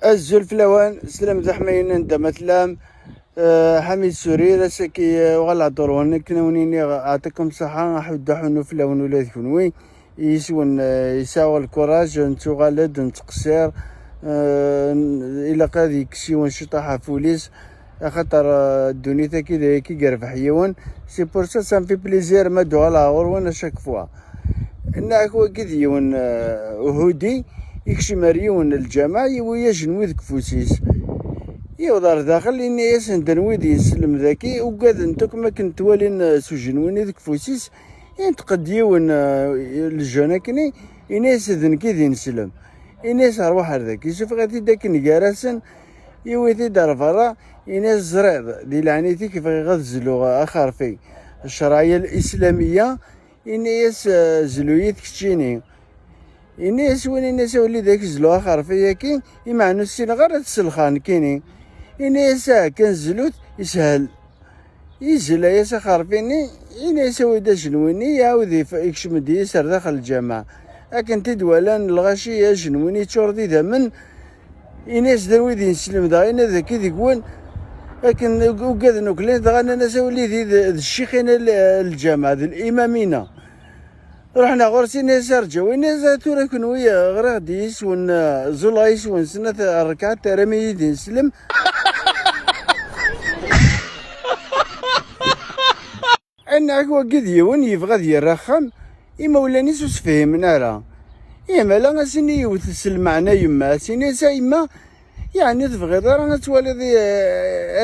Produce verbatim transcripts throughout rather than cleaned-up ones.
Azul fell-awen, slam d aḥmayen anda ma tellam. Eh, Ḥamid Surir, ass-agi, eh, uɣaleɣ-d ɣur-wen akken a wen-iniɣ, ɛṭikum ṣaḥa, aḥuddu aḥunnu fell-awen ula d kunwi. Yis-wen, eh, yesɛa lkuraj, nettuɣal-d, nettqeṣṣir, eh, n-, ilaq ad yekkes yiwen ciṭaḥ ɣef wul-is, axaṭer, eh, ddunit-agi d ayagi i yerbeḥ yiwen. C'est pour ça, ça me fait plaisir ma d-uɣaleɣ ɣur-wen à chaque fois. Nnaɣ wagi d yiwen, eh, uhudi, ikcem ar yiwen n lǧameɛ, yiwi ajenwi deg ufus-is. Yewweḍ ar daxel, yenna-yasen-d anwi d-yesselmed-agi, ugaden-t akk mi akken t-walin, eh, s ujenwi-nni deg ufus-is, inṭeq-d yiwen, eh, lejjun akkenni, yenna-yas: "D nekk i d ineslem." Yenna-yas: "Rwaḥ ar daki." Yessufeɣ-it-id akken gar-asen, yewwi-t-id ar berra, yenna-yas: "Ẓriɣ, di leɛnayet-ik bɣiɣ ad zluɣ axerfi. Ccṛeɛya l-islamiya, yenna-yas, eh, zlu-yi-t keččini." Yenna-yas win, yenna-yas: "A wlidi, ad k-zluɣ axerfi-agi, imeɛna ur ssineɣ ara ad t-selxeɣ nekkini." Yenna-yas: "Aha kan zlu-t, ishel." Izla-yas axerfi-nni, yenna-yas: "Awi-d ajenwi-nni." Iɛawed if-, ikcem-d yis ar daxel lǧameɛ. Akken t-id-walan lɣaci, ajenwi-nni yeččur d idammen, yenna-yas: "D anwi d ineslem daɣ, yenna-yas, dagi deg-wen?" Akken ug-, ugaden uklen, dɣa nnan-as: "A wlidi, d, d ccix-ina l-, lǧameɛ, d limam-ina." Ruḥen ɣur-s, yenna-yas: "Rǧaw." Yenna-yas: "Tura kenwi, ɣriɣ-d yis-wen, ẓuleɣ yis-wen snat rrekɛat, terram-iyi d ineslem." Annaɣ wagi d yiwen yebɣa ad yerr axxam, imawlan-is ur s-fhimen ara. Imala as-ini yiwet s lmeɛna yemma-s, ini-as: "A yemma, yeɛni ur tebɣiḍ ara ad twaliḍ i,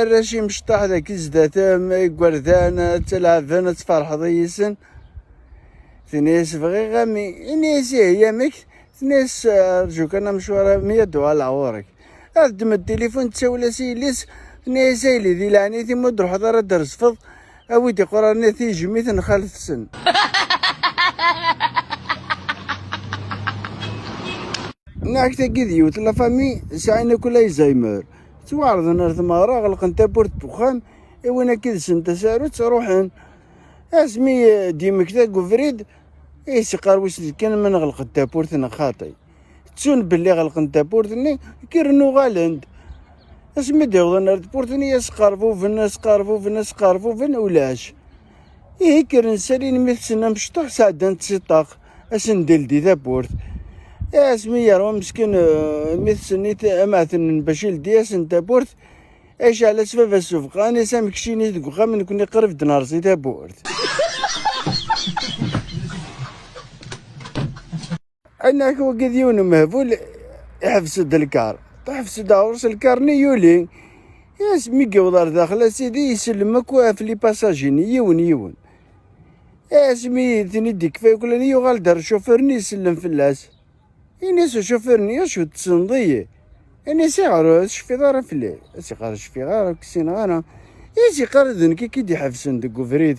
arrac imecṭaḥ dagi zdat-m, igerdan, ad ttlaɛben, ad tferḥeḍ yis-sen?" Tenna-yas: "Bɣiɣ a mmi." Ini-as: "Ihi amek?" Tenna-yas: "Rǧu kan amecwar a mmi, ad d-uɣaleɣ ɣur-k." Ad ddem tilifun, tettawel-as i yelli-s, tenna-yas: "A yelli, di leɛnayet-im ur d-ruḥeḍ ara ad d-rezfeḍ, awi-d iqranen-a, tijmit n xaltsen." Nniɣ-ak tagi d yiwet la famille sɛin akk l'Alzheimer. Ttwaɛerḍen ar tmeɣra, ɣelqen tawwurt n wexxam, i win akka i d-ssnen tasarut, ruḥen. Asmi, eh, d-yemmekta deg ubrid, i s-iqqar wis d kan ma nɣelqen tawwurt neɣ xaṭi. Ttun belli ɣelqen tawwurt-nni, kkren uɣalen-d. Asmi d-iwḍen ar tewwurt-nni, asqerbuben, asqerbuben, asqerbuben, ulac. Ihi kkren ssalin mmi-tsen amecṭuḥ, sɛeddan-t si ṭṭaq, asen-d-ildi tawwurt. Asmi yerwa meskin, eh, mmi-tsen i t-, amaɛten n bac ildi-asen tawwurt, iceɛl-as baba s ufeqqa, ini-as: "Amek keččini deg uxxam, nekkni qrib d-nerẓi tawwurt." Annak wagi d yiwen umehbul, iḥbes-d lkar. Iḥbes-d ɣur-s lkar-nni, yuli. Asmi yewweḍ ar daxel, a sidi, isellem akk ɣef les passagers-nni, yiwen, yiwen. Asmi ten-id-ikfa yakk, yuɣal-d ar ccufur-nni, isellem fell-as. Ini-as ucufur-nni: "Acu, tessneḍ-iyi?" Ini-as: "Ayɣer ur tecfiḍ ara fell-i?" As-iqqar: "Cfiɣ ara, ur k-ssineɣ ara." As-iqqar: "D nekk i k-id-iḥebsen deg ubrid."